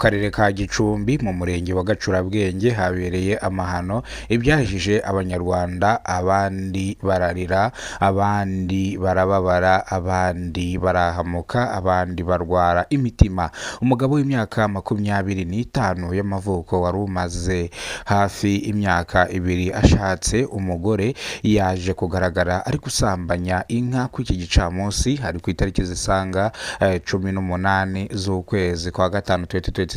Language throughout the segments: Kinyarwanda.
Karere ka Gicumbi mu murenge wa Gacurabwenge habereye amahano, ibyahishije Abanyarwanda, abandi bararira, abandi barababara, abandi barahamuka, abandi barwara imitima. Umugabo w'imyaka 25 y'amavuko wari umaze hafi imyaka 2 ashatse umugore, yaje kugaragara ari gusambanya inka ku iki gicamunsi, hari ku itariki zisanga 18 z'ukwezi kwa gatanu 2026,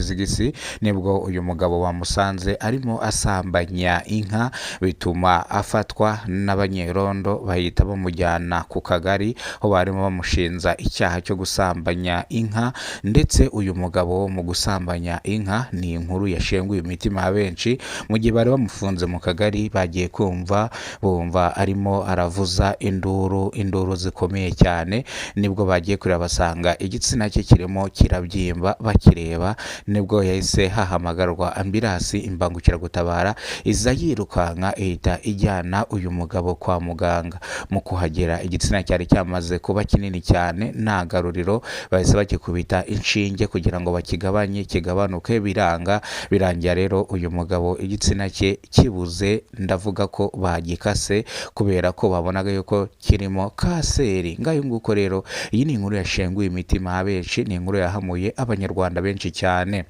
nibwo uyu mugabo bamusanze arimo asambanya inka, bituma afatwa n'abanyerondo bahita bamujyana ku kagari aho barimo bamushinja icyaha cyo gusambanya inka. Ndetse uyu mugabo mu gusambanya inka ni inkuru yashenguye imitima ya benshi. Mu gihe bari bamufunze mu kagari, bagiye kumva bumva arimo aravuza induru, induru zikomeye cyane, nibwo bagiye kureba basanga igitsina cye kirimo kirabyimba. Bakireba nibwo yahise hahamagarwa ambirasi, imbangukiragutabara iza yirukanka ihita ijyana uyu mugabo kwa muganga. Mu kuhagera igitsina cyari cyamaze kuba kinini cyane nta garuriro, bahise bakikubita inshinge kugira ngo bakigabanye kigabanuke, biranga. Birangira rero uyu mugabo igitsina cye kibuze, ndavuga ko bagikase kubera ko babonaga yuko kirimo kanseri. Ngayo nguko rero, iyi ni inkuru yashenguye imitima ya benshi, ni inkuru yahamuye Abanyarwanda benshi cyane.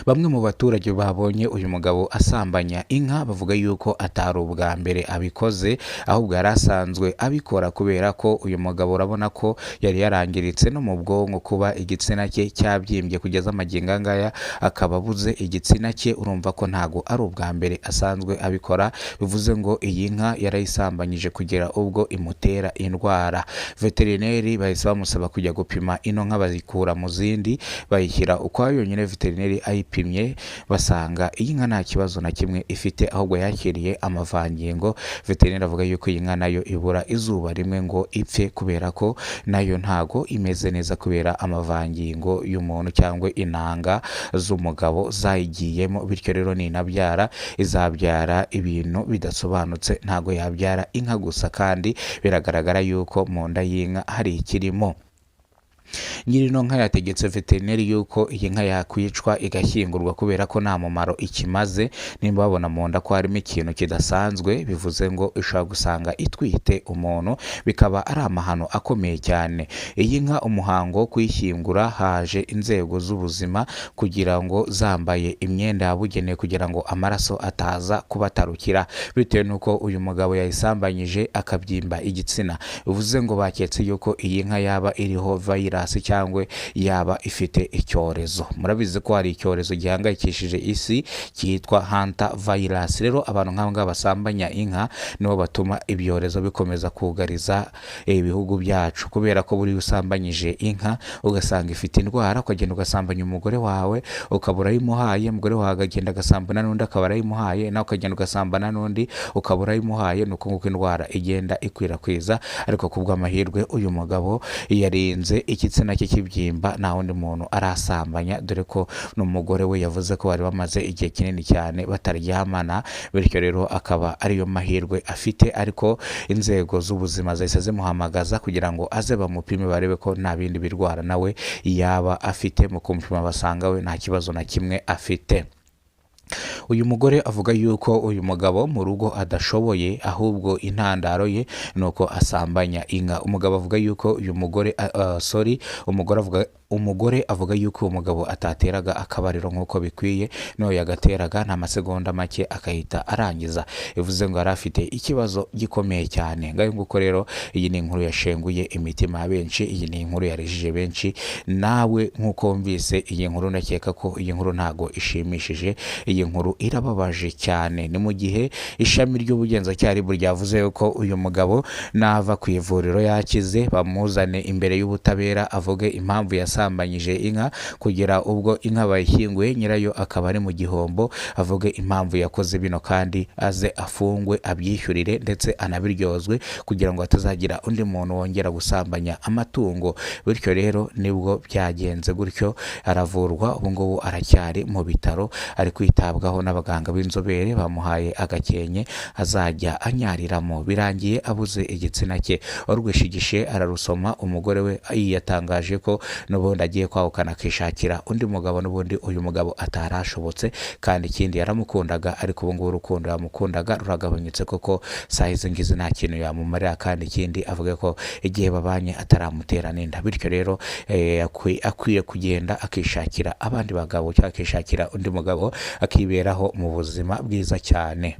Bamwe mu baturage babonye uyu mugabo asambanya inka bavuga yuko atari ubwa mbere abikoze, ahubwo yari asanzwe abikora, kubera ko uyu mugabo urabona ko yari yarangiritse no mu bwonko, kuba igitsina cye cyabyimbye kugeza amagingo angaya akaba abuze igitsina cye, urumva ko ntago ari ubwa mbere asanzwe abikora. Bivuze ngo iyi nka yarayisambanyije kugera ubwo imutera indwara. Veterineri bahise bamusaba kujya gupima ino nka, bazikura mu zindi bayishyira ukwayo yonyine. Veterineri ayipimye basanga iyi nka nta kibazo na kimwe ifite, ahubwo yakiriye amavangingo. Veterineri avuga yuko iyi nka nayo ibura izuba rimwe ngo ipfe, kubera ko nayo ntago imeze neza kubera amavangingo y'umuntu cyangwa intanga z'umugabo zayigiyemo. Bityo rero ninabyara izabyara ibintu bidasobanutse, ntago yabyara inka gusa, kandi biragaragara yuko mu nda y'inka hari ikirimo. Nyirino nka yategetse veterineri yuko iyi nka yakwicwa igashyingurwa kubera ko nta mumaro ikimaze. Nimba babona mu nda ko harimo ikintu kidasanzwe, bivuze ngo ushobora gusanga itwite umuntu, bikaba ari amahano akomeye cyane. Iyi nka umuhango wo kuyishyingura haje inzego z'ubuzima kugira ngo zambaye imyenda yabugenewe kugira ngo amaraso ataza kubatarukira, bitewe n'uko uyu mugabo yayisambanyije akabyimba igitsina. Bivuze ngo baketse yuko iyi nka yaba iriho virus cyangwa yaba ifite icyorezo. Murabizi ko hari icyorezo gihangayikishije isi cyitwa hanta virus. Rero abantu nk'aba ngaba basambanya inka nibo batuma ibyorezo bikomeza kugariza ibihugu byacu, kubera ko buriya usambanyije inka ugasanga ifite indwara, ukagenda ugasambanya umugore wawe ukaba urayimuhaye, umugore wawe akagenda agasambana n'undi akaba arayimuhaye, nawe ukagenda ugasambana n'undi ukaba urayimuhaye. Ni uko nguko indwara igenda ikwirakwiza. Ariko ku bw'amahirwe uyu mugabo yarinze igitsina cye kibyimba, nta wundi muntu arasambanya, dore ko n'umugore we yavuze ko bari bamaze igihe kinini cyane bataryamana. Bityo rero akaba ariyo mahirwe afite. Ariko inzego z'ubuzima zahise zimuhamagaza kugira ngo aze bamupime barebe ko nta bindi birwara nawe yaba afite. Mu kumupima basanga we nta kibazo na kimwe afite. Uyu mugore avuga yuko uyu mugabo mu rugo adashoboye, ahubwo intandaro ye ni uko asambanya inka. Umugabo avuga yuko uyu mugore, sorry, umugore avuga yuko uwo mugabo atateraga akabariro nk'uko bikwiye, n'uwo yagateraga nta masegonda make akahita arangiza. Bivuze ngo yari afite ikibazo gikomeye cyane. Ngayo nguko rero, iyi ni inkuru yashenguye imitima ya benshi, iyi ni inkuru yarijije benshi. Nawe nk'uko wumvise iyi nkuru, ndakeka ko iyi nkuru ntago ishimishije, iyi nkuru irababaje cyane. Ni mu gihe ishami ry'ubugenzacyaha RIB ryavuze ko uyu mugabo nava ku ivuriro yakize bamuzane imbere y'ubutabera avuge impamvu yasambanyije inka kugera ubwo inka bayishyinguye, nyirayo akaba ari mu gihombo, avuge impamvu yakoze bino kandi aze afungwe abyishyurire ndetse anabiryozwe kugira ngo hatazagira undi muntu wongera gusambanya amatungo. Bityo rero nibwo byagenze gutyo, aravurwa, ubu ngubu aracyari mu bitaro ari kwitabwaho n'abaganga b'inzobere, bamuhaye agakenke azajya anyariramo. Birangiye abuze igitsina cye, urwishigishe ararusoma. Umugore we yatangaje ko n'ubundi n'ubundi agiye kwahukana akishakira undi mugabo. N'ubundi uyu mugabo atarashobotse, kandi ikindi yaramukundaga, ariko ubu ngubu urukundo yamukundaga ruragabanyutse, kuko saa izi ngizi nta kintu yamumarira. Kandi ikindi avuga ko igihe babanye ataramutera n'inda. Bityo rero akwiye kugenda akishakira abandi bagabo cyangwa akishakira undi mugabo, akiberaho mu buzima bwiza cyane.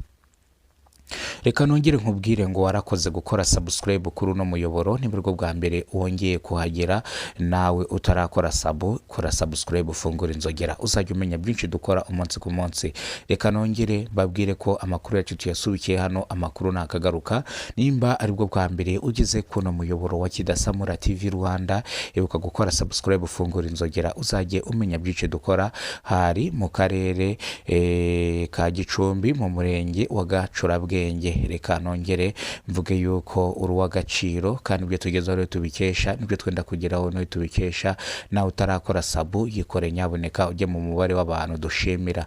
Reka nongere nkubwire ngo warakoze gukora subscribe kuri uno muyoboro. Nibwo bwa mbere wongeye kuhagera, nawe utarakora sub, kora subscribe, ufungure inzogera, uzajya umenya byinshi dukora umunsi ku munsi. Reka nongere mbabwire ko amakuru yacu tuyasubikiye hano, amakuru nakagaruka. Nimba aribwo bwa mbere ugeze kuno muyoboro wa Kidasamura TV Rwanda, ibuka gukora subscribe, ufungura inzogera, uzajye umenya byinshi dukora. Hari mu karere ka Gicumbi, mu murenge wa Gacurabwenge. Reka nongere mvuge yuko uri uw'agaciro, kandi ibyo tugezeho rero tubikesha, nibyo twenda kugeraho niyo tubikesha. Nawe utarakora sub, yikore nyabuneka, ujye mu mubare w'abantu dushimira.